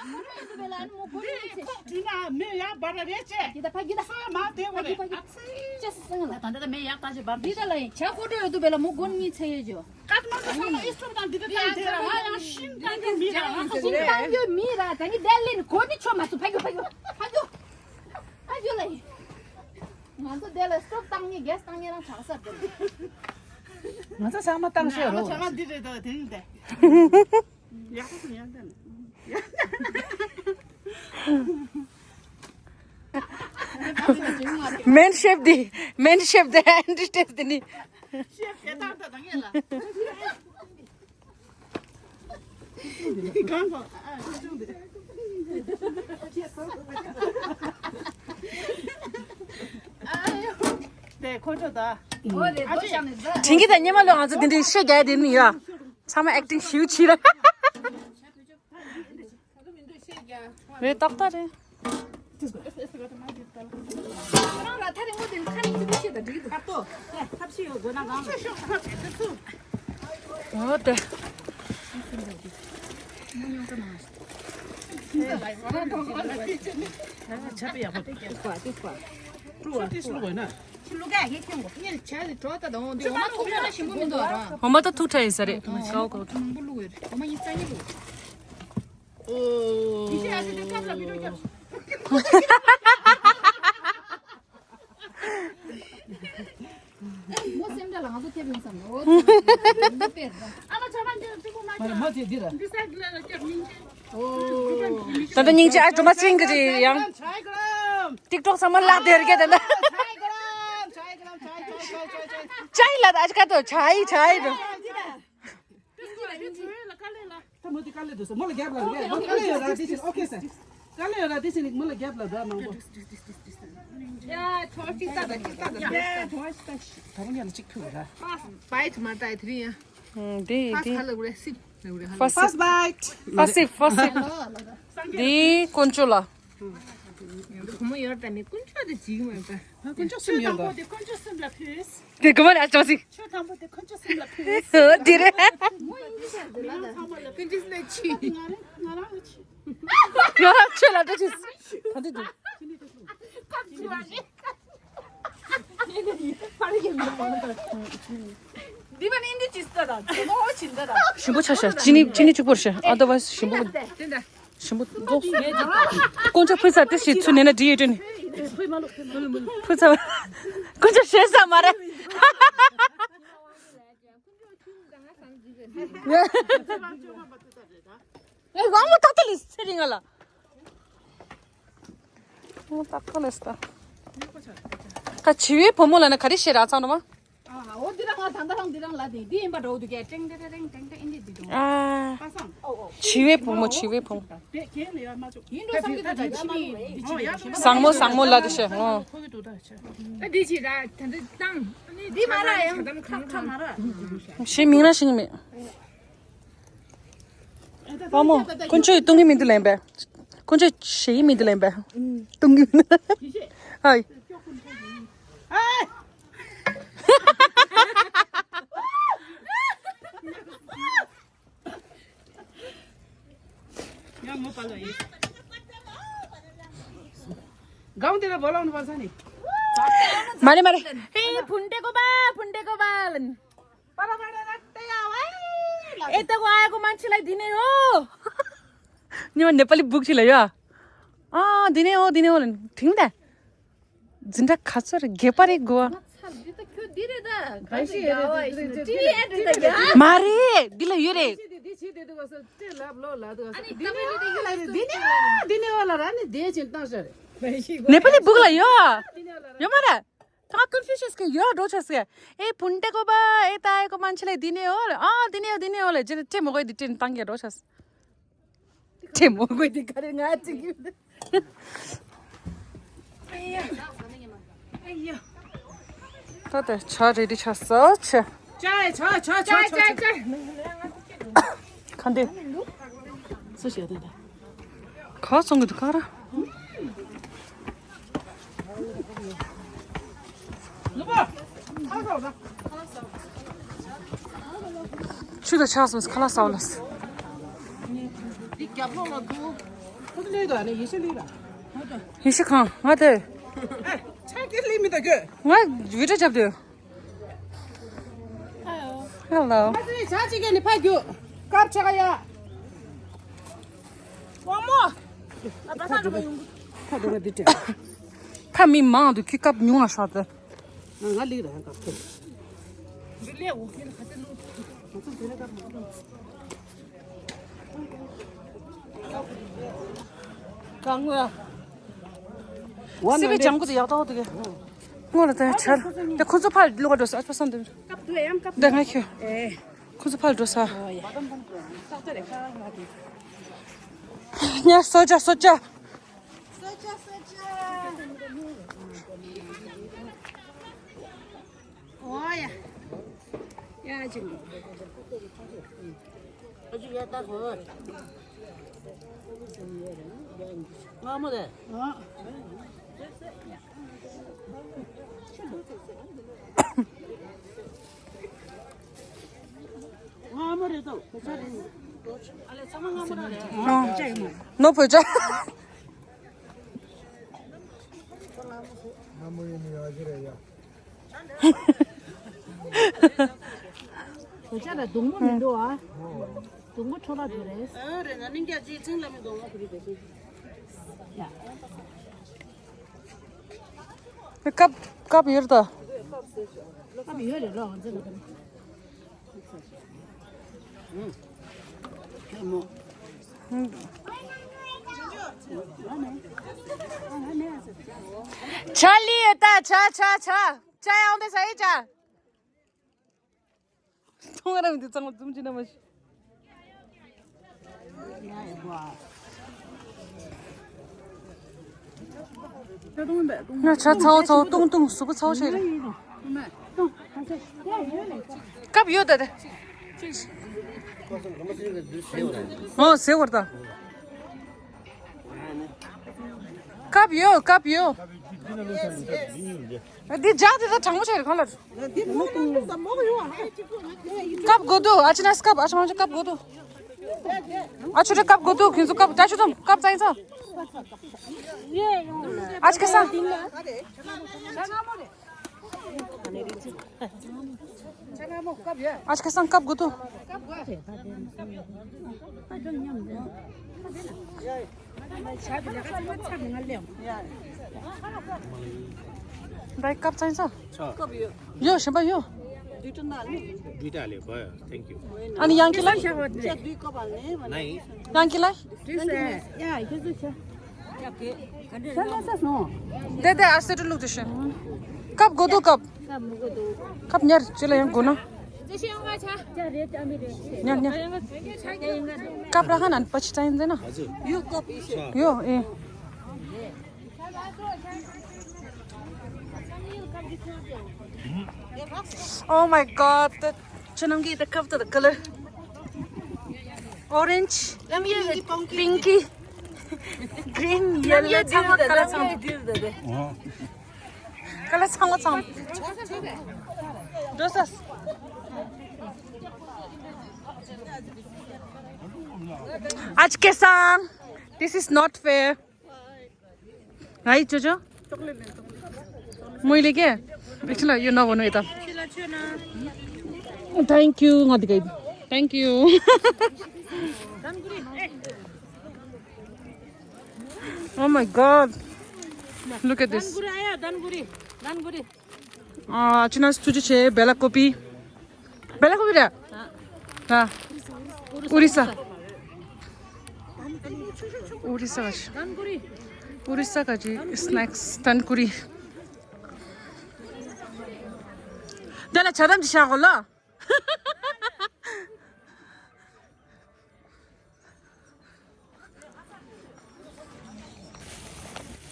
ཁོ་རེ་ཡོད་དུ་བེ་ལ་ཨ་ནི་མོ་གོ་རེ་ཡོད་ཚེ། ཁོག་དྲིས་ན་མི་ཡག་བར་རེད་ཅེ། གི་ད་ཕ་གི་ད། སོ་མ་དེ་བ་རེད། ཕ་གི་ཨ་ཙི། ཅེ་སི་སང་ལ། ད་ད་ད་མི་ཡག་ད་ཅེ་བར་འདི་ད་ལ་ཡིན་ཇ་ཁོ་རེ་ཡོད་དུ་བེ་ལ་མོ་གོ་གཉིས་ཚེ་ཡོད་ཅོ། ཀ་ཏི་མ་ཏི་སང་ལ་ཨིས་ཏོབ་དང་འདི་ད་དང་དེ་ལ་ང་ཡང་ཤིང་ཀང་གི་མི་ར་ང་ཁ་ཤིང་ཀང་གི་མི་ར་ད་ནི་དེ་ལིན་གོ་ནི་ཆོ་མ་སུ་ཕ་གི་ཕ་གི་ཕ་གི་ཕ་གི་ལ་ཡིན། ང་ཚོ་དེ་ལ་སྟོབ་བཏང་ནི་གེ་སི་བཏང་ནི་རང་ཆགས་ས་དེ། ང་ཚོ་ཚང་མ་བཏང་ཤེས་རོགས། ཚང་མ་འདི་རེད་དོ་དེ་ཡིན་ཏེ། ཡག་པོ་ཡག་ཏན། མེན་ཤེབ་དེ་མེན་ཤེབ་དེ་ཨན་ཏི་ཏེས་དེ་ནི། ཤེབ་དེ་ཏག་ཏག་དང་ངེས་ལ། གང་གོ་ཨ་ཅུང་དེ། དེ་ཁོ་ཚོ་ད། དྲིན་གྱི་ད་ཉི་མ་ལོ་ང་ཚོ་དེ་འདྲའི་ཤེས་རྒྱ་དེ་ནི་ཡ། ཚང་མ་ཨེག་ཊིང་ཞིའུ་ཆི་ར། རེད་ཏག་ཏག་རེད། ཁྱེད་རང་ལ་ཐ་རིང་པོ་དེ་ཁ་རིང་ཅི་ཤེས་དང་འགྲིག་གི་འདུག་ཁ་ཏོ་ཐབས་ཤེས་ཡོད་དགོས་ན་གང་། འོ་དེ། ཆབ་ཡག་པོ་འདུག་ཏིས་པ་ཏིས་པ། ཀྲུ་བ་ཏིས་ལུག་བ་ན། ལུག་ག་ཡེ་ཁྱོད་གོ། ངས་ཆ་ལི་གྲོ་ད་དང་འོ་འདི་འོ་མ་ཐུག་ཁྲ་ཞིམ་པོ་མི་འདུག་ར། འོ་མ་ད་ཐུག་ཁྲ་ཡིན་ས་རེད། ཀའོ་ཀའོ། མང་པོ་བླུགས་ཡོད་རེད། འོ་མ་ཡིན་ས་ཉིད་བླུགས། འོ། ཡི་ཤེས་ཡ་ཤེས་དེ་ཐབས་ལ་མི་འགྲོ་ཀྱང་། མོ་སེམས་ཁྲལ་ལ་ང་ཚོ་ཐེབས་ཡོང་བསམ་ལོ། འདི་དཔེར་ན། ཨ་མ་ཆ་མ་འདི་གཅིག་པོ་མ་མ་རེད་མ་ཆ་དེ་འདི་ར། འདི་ས་འདི་ལ་ལ་སྐྱབས་སྙིང་རྗེ། ད་ལྟ་སྙིང་རྗེ་ཨ་སྒྲོལ་མ་སེང་གི་རེད་ཡང་། ཊིག་ཊོག་ཚང་མ་བརླག་བསྡད་རེད་ད་ལྟ། ཅའི་ལ་ད་ཨ་ཅི་ཀ་ཏོ་ཅའི་ཅའི་ཏོ། ད་མོ་དེ་དཀའ་ལས་འདུག་ཟེར་མོ་ལ་རྒྱབ་ལ་རེད། མོ་དཀའ་ལས་ཡོད་ར་དེ་བཞིན་ཨོ་ཁེ་ཟེར། དཀའ་ལས་ཡོད་ར་དེ་བཞིན་མོ་ལ་རྒྱབ་ལ་ར་མང་པོ། ཡ་ཐོ་ཅི་ཏ་ད་ཅི་ཏ་ད། ཡ་ཐོ་ཅི་ཏ་ད། ད་རུང་ཡང་གཅིག་ཕུལ་ར། པཱས་བའི་ཊི་མ་ཏའི་ཐི་རི་ཡ། ཨང་དེ་པཱས་དེ་ཧ་ལ་གུ་རེ་སི་ལ་གུ་རེ་ཧ་ལ། ཕར་སི་ཕར་སི་ཕར་སི་ཕར་སི། དེ་དཀོན་མཆོག་ལ། བུ་མོ་ཡོད་ད་ནི་དཀོན་མཆོག་དེ་ཅིག་མ་ཡོད་ད། དཀོན་མཆོག་སུ་ཡོད་ད། དཀོན་མཆོག་སུ་ལ་ཕུལ། དེ་ག་མ་ནས་ཅོག་ཅིག་ཆོས་དང་པོ་དེ་དཀོན་མཆོག་གསུམ་ལ་ཕུལ། འོ་དེ་རེད། མོ་ཡིན་གྱི་ཤ་དེ་ལ་ད། དཀོན་མཆོག་གསུམ་ལ་ཕྱི། ང་རང་ང་རང་ལ་ཕྱི། ང་རང་ཆོས་ལ་འགྲོ་ཆེས། ག་འདི་འདུག་ཁ་ཆུ་བ་ནི། འདི་བ་ནི་འདི་ཅི་སྟ་དང་ཅི་མོ་ཅི་འདི་དང་། ཞིམ་པོ་ཆ་ཤ་ཅི་ནི་ཅི་ནི་གཅིག་པོར་ཤ་ཨ་ད་བ་ཞིམ་པོ། དེ་འདྲ། ཞིམ་པོ་འདུག་དཀོན་མཆོག་ཕུལ་ཚར་ཏེ་ཞིག་ཚུར་ནས་ན་འདྲི་ཡོད་དྲན། ཕུལ་ཚར། དཀོན་མཆོག་ཞེ་ས་མ་རེད། ཨེ་དབང་མོ་ཏག་ཏག་ལས་ཚེ་རིང་ང་ལ། དབང་མོ་ཏག་ཏག་ལས་ད། ཁ་བྱིས་པའི་བུ་མོ་ལ་ན་ག་རེ་བཤད་ར་ཚང་ནོ་མ། ཨ་འོ་འདི་རང་ང་ད་ལྟ་རང་འདི་རང་ལ་དེ་འདི་ཡིན་པ་འགྲོ་འདུག་གས་ཀྲེང་ཀྲེང་ཀྲེང་ཀྲེང་ཀྲེང་ཨིན་འདི་འདི་འགྲོ། ཨ། པ་སངས། ཨོ་ཨོ། བྱིས་པའི་བུ་མོ་བྱིས་པའི་བུ་མོ། དེ་ཁྱེད་ལ་ཡ་མ་ཆོག་ཡིན་འགྲོ་བསམ་གྱི་འདུག་ད་ཕྱི་མི་འདི་ཕྱི་མི་ཞིམ་པོ་བཟང་མོ་བཟང་མོ་ལ་དེ་བཤད་ངོ་། ཁོ་གི་འདུག་ད་ཆ། ད་འདི་ཅི་ར་ད་འདི་བཏང་། འདི་མ་ར་ཡང་ཁ་ཁ་མ་ར། ཞེས་མིང་ར་ཤེས་ཀྱི་མེད། དཔའ་མོ། དཀོན་མཆོག་གིས་གཏོང་གི་མི་འདུག་ལན་པས། དཀོན་མཆོག་ཞེ་གི་མི་འདུག་ལན་པས། གཏོང་གི་མི་འདུག་ཧའི། ཡང་ངོ་པ་ལ་ཡིན། སྒང་དེ་ལ་བོ་ལང་ནུ་བ་ས་ནི། མ་རེད་མ་རེད། ཧེ་ཕུན་ཏེ་གོ་བ་ཕུན་ཏེ་གོ་བ་ལན། ཨེ་ཏ་གོ་ཨ་གོ་མན་ཆི་ལ་དི་ནེ་ཡོ། ཉི་མ་ནེ་པ་ལི་བུག་ཅི་ལ་ཡོ། ཨ་དི་ནེ་ཡོ་དི་ནེ་ཡོ་ལན་ཐིང་ད། འཛིན་གྲྭ་ག་ཚོད་རེད་རྒྱས་པ་རེད་གོ། ང་ཚ་འདི་ད་ཁྱོད་འདི་རེད་ད། ག་ཞིག་ཡོད་རེད་ཊི་ཝི་ཨེ་འདྲ་ད་ཡ། མ་རེད་འདི་ལ་ཡོད་རེད། འདི་འདི་ལབ་ལོ་ལ་འདི་ནི་འདི་ནི་འོ་ལ་ར་ནི་དེ་ཅིན་བཏང་ཤ་རེད། ནེ་པ་ལི་བུག་ལ་ཡོད། ཡོད་མ་རེད། ད་ཀོན་ཕུ་ཤས་ཀྱི་ཡོད་འགྲོ་ཆ་སི། ཨེ་ཕུན་ཏེ་གོ་བ་ཨེ་ཏ་ཨེ་གོ་མན་ཆི་ལ་དི་ནེ་ཡོ་ལ་ཨ་དི་ནེ་ཡོ་དི་ནེ་ཡོ་ལ་ཅི་ལ་ཏྲེ་མོ་གོ་དི་ཏྲེ་བཏང་གི་འགྲོ་ཆ་སི། ཏྲེ་མོ་གོ་དི་ག་རེ་ང་ཅི་གི། ད་ལྟ་ཇ་རེ་ཌི་ཆགས་ས་ཆེ། ཇ་ཇ་ཇ་ཇ་ཇ་ཇ། ག་འདི། སུ་ཞིག་ད་ད། ག་སོང་གི་འདུག་ག་ར། ཆུ་ད་ཆགས་སོང་ཁ་ལག་ཟ་བ་ལ། འདི་རྒྱབ་ལོགས་ལ་འདུག་ཁོ་ཚོ་ལུས་དོ་ཨ་ནི་ཡེ་ཤེས་ལུས་ལ། ཡེ་ཤེས་གང་ང་དེ། ཨ་ཆ་ཀེ་ལི་མི་ད་གོ། ང་བི་ཌི་ཡོ་རྒྱབ་དུས། Hello. ཨ་ཙི་ཇ་ཅིག་གི་ནི་ཕ་རྒྱུ། ཀབ་ཆ་ག་ཡ། ཨོ་མོ། ཨ་ད་ཁ་འགྲོ་ག་ཡོང་གི། ཁ་འགྲོ་ག་འདི་སྤྲད། ཕ་མི་མང་དུ་ཁྱི་ཀབ་ཉུང་ལ་ཤོག་ཏེ། ང་ལིག་ར་ཡང་ཀབ་ཁྱི། འདི་ལས་འོ་ཁྱི་ལ་ཁ་ཏེ་ལུ། ང་ཚོ་འདི་ལ་ཀབ་མ་ཐུབ། སི་པའི་ལྗང་གུ་དེ་ཡག་ཐོག་དེ་ག་སྔོན་ལ་ད་ཆར་དེ་ཁོ་ཚོ་ཕར་ལོག་འགྲོ་ས་ཨ་ཕ་སང་དེ་ཀབ་དུ་ཡང་ཀབ་དེ་ང་ཁྱོད་ཨེ་ཁོ་ཚོ་ཕར་འགྲོ་ས། ཨོ་ཡ། ཉ་སོ་ཅ་སོ་ཅ། སོ་ཅ་སོ་ཅ། ཨོ་ཡ། ཡ་ཅིག་ཨ་ཅིག་ཡ་ད་གོ། ང་མོ་རེད། ང་མོ་རེད་དོ། བོད་ཆ་རེད། ཨ་ལེ་ཚང་མ་ང་མོ་ར་རེད། ནོ་བོད་ཆ། ང་མོ་ཡིན་ནི་ཡག་གི་རེད་ཡ། བོད་ཆ་ལ་སྡུག་མོ་མི་འདུག་ཨ། སྡུག་མོ་འཕྲོ་བརླག་འགྲོ་རེད། ཨ་རེད་ན་ནིང་རྒྱ་ཅིག་ཚིང་ལ་མི་སྡུག་མོ་ཁུ་རི་དེ་ཤི། ཡ། ཀབ་ཀབ་ཡོད་ད། ཀབ་ཡོད་རེད་ལོ་ང་ཚོ་ལ། ཆ་ལི་ཡོད་ད་ཆ་ཆ་ཆ། ཅ་ཡང་དེ་ས་ཡི་ཅ། ཐུང་ར་མི་དེ་གཙང་མ་འཛུམ་གྱི་ན་མ་ཤི། ང་ཆ་ཚ་བོ་ཚ་བོ་ཏུང་ཏུང་གཟུགས་པོ་ཚ་བོ་བྱས་རེད། ཀབ་ཡོད་ད་དེ། ཨོ་ཟེར་བར་ད། ཀབ་ཡོད་ཀབ་ཡོད། འདི་ཇག་དེ་ད་གྲང་མོ་ཆགས་རེད་གང་ལ། ཀབ་དགོས་འདུག་ཨ་ཅི་ན་ཀབ་ཨ་ཅི་མ་ཅི་ཀབ་དགོས་འདུག་ཨ་ཆུ་རེ་ཀབ་དགོས་འདུག་ཁྱོད་ཚོ་ཀབ་ད་ཆུ་ཚོམ་ཀབ་ཙང་ཚོ། ཨ་ཅི་ཁ་སང་། ཨ་ཅི་ཁ་སང་ཀབ་དགོས་འདུག་འདི་ཀབ་ཙང་ཚོ། ཡོ་གཞན་པ་ཡོ། Thank you. ཨ་ནི་ཡང་ཀི་ལ། ཡང་ཀི་ལ། དེ་དེ་ཨ་སེ་ཏུ་ལུག་དེ་ཤེ། ཀབ་དགོས་འདུག་ཀབ། ཀབ་ཉར་ཅི་ལ་ཡང་དགོས་ན། ཉར་ཉར། ཀབ་ར་ཧ་ན་པ་ཆི་ཙ་ཡིན་ཟེར་ན། ཡོ་ཨེ། Oh my god. ཁྱེད་རྣམས་ཀྱིས་ད་ཀབ་ད་ཀ་ལར། Orange, pinky, green, yellow ཚང་མ་ཀ་ལར་ཚང་མ། ཀ་ལར་ཚང་མ་ཚང་མ། འགྲོ་ས། ཨ་ཅི་ཁ་སང་། This is not fair. ཨའི་ཅོ་ཅོ། མོ་ལེ་ཀེ། ཨེ་ཁྱི་ལ་ཡོད་ན་བོ་ནོ་ཡོད་དམ། Thank you ང་དེ་ག་Thank you. Oh my god. Look at this. ཨ་ཅི་ན་སུ་ཅི་ཆེ་བེ་ལ་ཀོ་པི། བེ་ལ་ཀོ་པི་རེད། ཨ། ཨོ་རི་ས། ཨོ་རི་ས་ག་ཅི། ཨོ་རི་ས་ག་ཅི་སི་ནེག་སི་ཏན་ཀུ་རི། དེ་ལ་ཆ་རམ་ཅི་ཤ་གོ་ལ།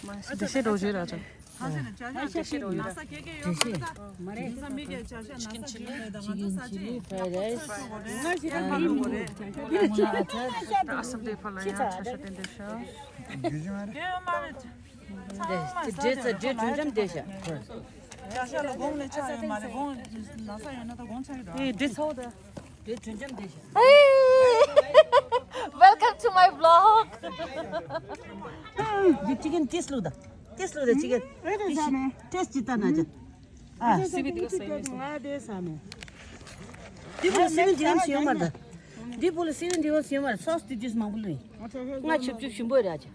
མ་སི་དེ་ཤེས་རོ་ཞུ་ར་ཅོ། Chicken chili, fried rice, ཨ་སམ་དེ་ཕ་ལ་ཡང་ཆ་ཤ་ཏན་ཏན་ཤ། འདྲེ་ཚ་འདྲེ་དྲུང་འཇམ་བསྡད་ཤག་ཡ་ཤ་ལ་དགོང་ལས་ཆགས་ཡོད་མ་རེད། དགོང་ན་ཚ་ཡོད་ན་ད་དགོང་ཆགས་ཀྱི་རེད། ཨེ་འདྲེ་ཚ་བོ་ད། འདྲེ་དྲུང་འཇམ་བསྡད་ཤག Welcome to my vlog. འདི་ཅི་ཀན་ཏེས་ལུག་ད། ཏེས་ལུག་ད་ཅི་ཀན། ཨེ་རེད་ཟ་ནས། ཏེས་ཅི་ད་ན་ཅི། ཨ། སི་བི་དེ་ག་ས་ཡིན་ང་དེ་ཟ་ནས། འདི་བུ་ལ་སི་བི་འདི་གམ་ཞིག་ཡོད་མ་རེད། འདི་བུ་ལ་སི་བི་འདི་གམ་ཞིག་ཡོད་མ་རེད། སོ་སི་དེ་ཏེས་མང་པོ་ལུས། ང་ཆུབ་ཆུབ་ཞིམ་པོ་རེད་ཨ་ཅི།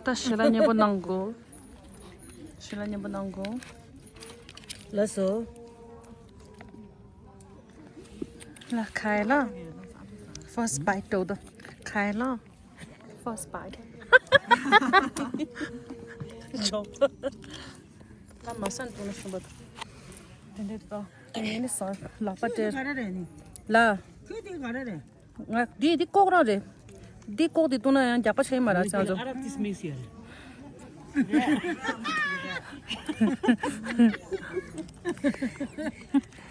ད་ཞི་ལ་མཉེས་པོ་གནང་གོ་ཞི་ལ་མཉེས་པོ་གནང་གོ་ལགས་སོ། ལ་ཁའི་ལ། First bite དོ་དོ། ཁའི་ལ། First bite. ལ་མ་སན་དུ་ན་ཤུམ་པ་དོ། དེ་འདྲས་དོ། དེ་ནི་ས་ལག་པ་སྟེར། ག་རེ་རེད་ནི། ལ། ཁྱོད་དེ་ག་རེ་རེད། ང་འདི་འདི་ལྐོག་ར་རེད། འདི་ལྐོག་འདི་བཏུང་ན་ཡང་རྒྱག་པ་ཆེ་མ་ར་ཚང་ཚོ། ཨ་རབ་ཏིས་མིག་སི་ཡ་རེད།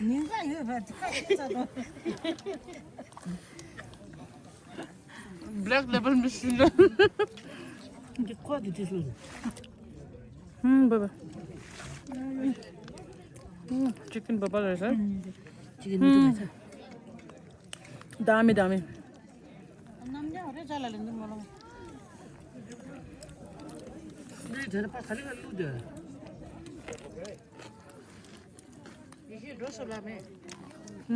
ཉིན་ག་ཡོད་པ་དེ་ཁ་ཤས་ཚ་དོ། Black label machine. འདི་ཁོ་དེ་དེ་སུ་རེད། ཧུམ་བ་བ། ཧུམ་ཅི་ཀིན་བ་བ་རེད་ས། ཅི་ཀིན་བ་བ་རེད་ས། ད་མི་ད་མི། ནམ་རྒྱང་རེ་ཅ་ལ་ལེན་འདུག་མོ་ལོ། འདི་དེ་ནི་པ་ཁ་ལི་ག་ལུ་དེ། ཡེ་ཤེས་འགྲོ་སོ་ལ་མེད།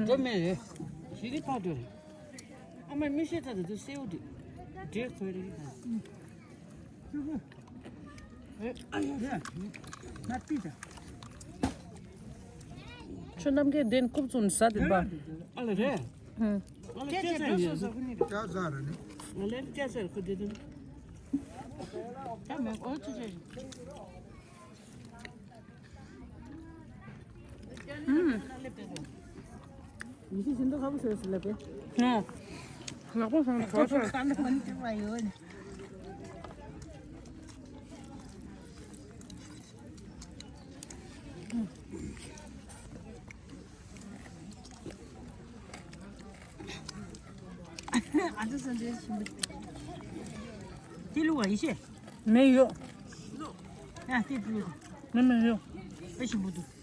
འགྲོ་མེད་རེད། ཞི་གི་ཐག་འགྲོ་རེད། ཨ་མ་མི་ཤེས་ཐག་དེ་ཚོ་སེའུ་དེ། འདྲེ་ཁོའི་རེད་ད། ཆུ་གནམ་གྱི་གདན་རྐུབ་བཙུགས་ནས་ཟ་དེ་པ། ཨ་ལ་རེད། ཨ་ལ་སྐྱ་ཟ་ཡིན། སྐྱ་ཟ་རེད་ནི། ང་ལན་སྐྱ་ཟ་རེད་ཁོ་དེ་དུ། ད་མེད་ཨོ་ཆུ་ཆུ། ཨུམ། ཡིན་གཅིག་བཞིན་དུ་ཁ་བོ་བཟོས་སུ་ལབ་པས། ནོ། ལག་པ་བཟང་གྲོགས་ཤོར། ཁ་ལོ་མ་འདི་བ་ཡོད་ནི། ཨ་ཙི་སོ་འདྲེ་ཞིམ་པོ། དེ་བླུགས་པ་ཡིན་ཤེས། མེ་ཡོད། ཡ་དེ་བླུགས། མེ་མེ་ཡོད། ཨེ་ཞིམ་པོ་འདུག།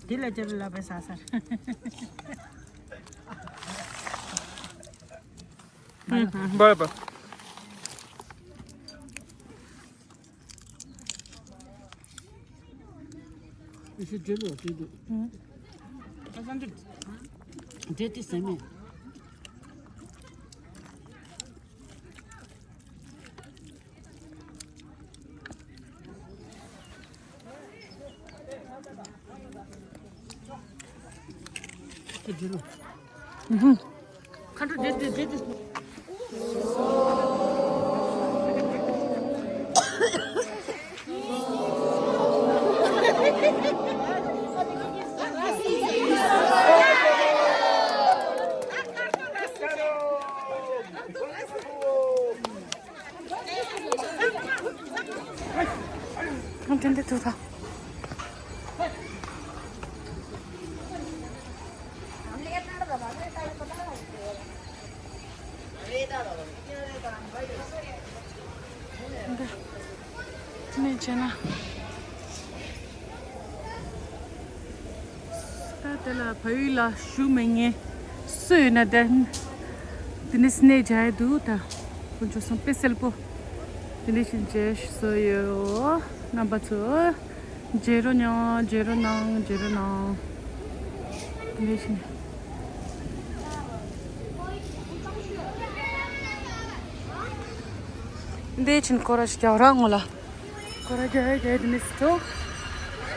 དེ་ལ་ཅེར་ལ་པའི་ས་སར། ཧུམ་ཧུམ་ཧུམ། བ་བ། ཨེ་ཤེ་འདྲེ་ལོ་འདྲེ་འདུག། ཨ་ཙང་འདྲེ་འདྲེ་དེ་ཟེར་མེད། ནས་བྱས་ན། ད་དེ་ལ་བལ་ཡུལ་ལ་བཞུགས་མེད་མཁན་སུ་ཡོད་ན་དེ་དེ་ནས་སྣེ་རྒྱག་ཡ་འདུག། ད་དཀོན་མཆོག་གསུམ་དཔེ་གསལ་པོ་དེ་འདྲ་ཞིག་མཇལ་བཟོ་ཡོད། རྣམ་པ་ཚོ་མཇལ་རོགས་གནང་། མཇལ་རོགས་གནང་། མཇལ་རོགས་གནང་། དེ་འདྲ་ཞིག་འདི་ཕྱིན་སྐོར་ར་ཞིག་རྒྱག་ར་ངོ་ལ། སྐོར་ར་རྒྱག་རྒྱག་དེ་ནས་སུ་འགྲོ།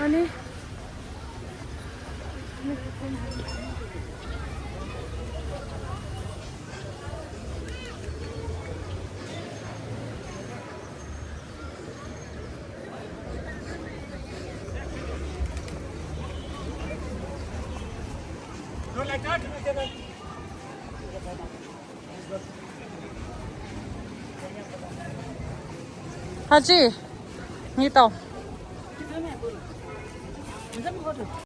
ཨ་ནི། ཧ་ཅི། ངས་བལྟ།